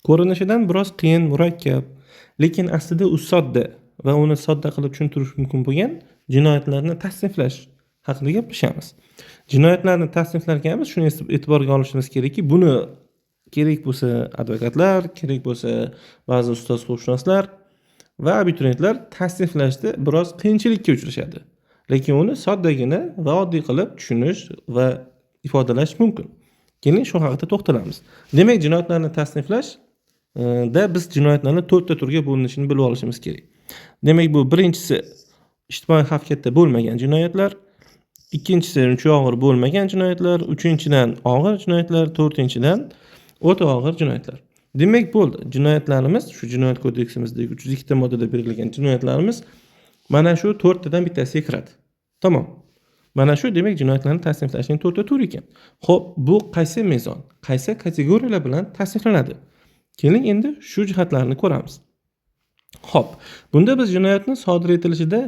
Ko'rinishidan biroz qiyin, murakkab, lekin aslida u sodda va uni sodda qilib tushuntirish mumkin bo'lgan jinoyatlarni tasniflash haqida gaplashamiz. Jinoyatlarni tasniflar ekanmiz, shuni e'tiborga olishimiz kerakki, buni kerak bo'lsa advokatlar, kerak bo'lsa ba'zi ustoz huquqshunoslar va abituriyentlar tasniflashda biroz qiyinchilikka uchrashadi. Lekin uni soddagina va oddiy qilib tushunish va ifodalash mumkin. Keling, shu haqida to'xtalamiz. Demak, jinoyatlarni tasniflash da biz jinoyatlarni to'rtta turga bo'linishini bilib olishimiz kerak. Demak, bu birinchisi ijtimoiy xavf katta bo'lmagan jinoyatlar, ikkinchisi uncha og'ir bo'lmagan jinoyatlar, uchinchidan og'ir jinoyatlar, to'rtinchidan o'ta og'ir jinoyatlar. Demak, bo'ldi. Jinoyatlarimiz, shu jinoyat kodeksimizdagi 302 ta moddada berilgan jinoyatlarimiz mana shu to'rttadan bittasiga kiradi. Tamom. Mana shu, demak, jinoyatlarni tasniflashning to'rtta turi ekan. Xo'p, bu qaysi mezon, qaysi kategoriyalar bilan tasniflanadi? Keling, endi shu jihatlarini ko'ramiz. Xo'p, bunda biz jinoyatni sodir etilishida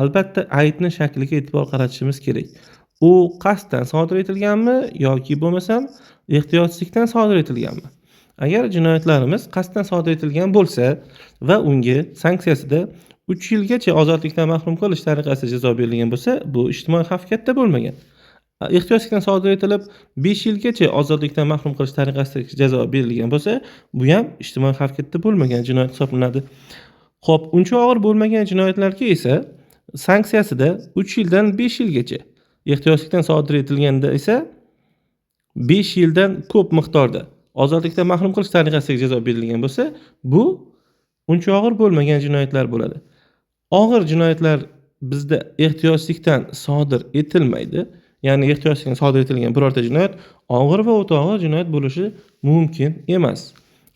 albatta aybni shakliga e'tibor qaratishimiz kerak. U qasddan sodir etilganmi yoki bo'lmasam ehtiyotsizlikdan sodir etilganmi? Agar jinoyatlarimiz qasddan sodir etilgan bo'lsa va unga sanksiyasida 3 yilgacha ozodlikdan mahrum qilish tariqasida jazo berilgan bo'lsa, bu ijtimoiy xavf katta bo'lmagan. Ehtiyotsizlikdan sodir etilib, 5 yilgacha ozodlikdan mahrum qilish tariqasida jazo berilgan bo'lsa, bu ham ijtimoiy xavf katta bo'lmagan jinoyat hisoblanadi. Xo'p, uncha og'ir bo'lmagan jinoyatlarga esa sanksiyasida 3 yildan 5 yilgacha, ehtiyotsizlikdan sodir etilganda esa 5 yildan ko'p miqdorda ozodlikdan mahrum qilish tariqasida jazo berilgan bo'lsa, bu uncha og'ir bo'lmagan jinoyatlar bo'ladi. Og'ir jinoyatlar bizda ehtiyotsizlikdan sodir etilmaydi. Ya'ni ehtiyotsizlikdan sodir etilgan birorta jinoyat og'ir va o'ta og'ir jinoyat bo'lishi mumkin emas.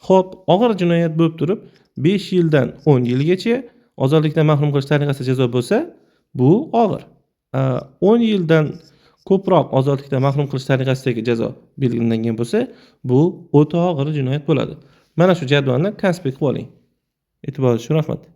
Xo'p, og'ir jinoyat bo'lib turib 5 yildan 10 yilgacha ozodlikdan mahrum qilish tariqasida jazo bo'lsa, bu og'ir. 10 yildan ko'proq ozodlikdan mahrum qilish tariqasidagi jazo belgilangan bo'lsa, bu o'ta og'ir jinoyat bo'ladi. Mana shu jadvalni konspekt qilib oling. E'tiboringiz uchun rahmat.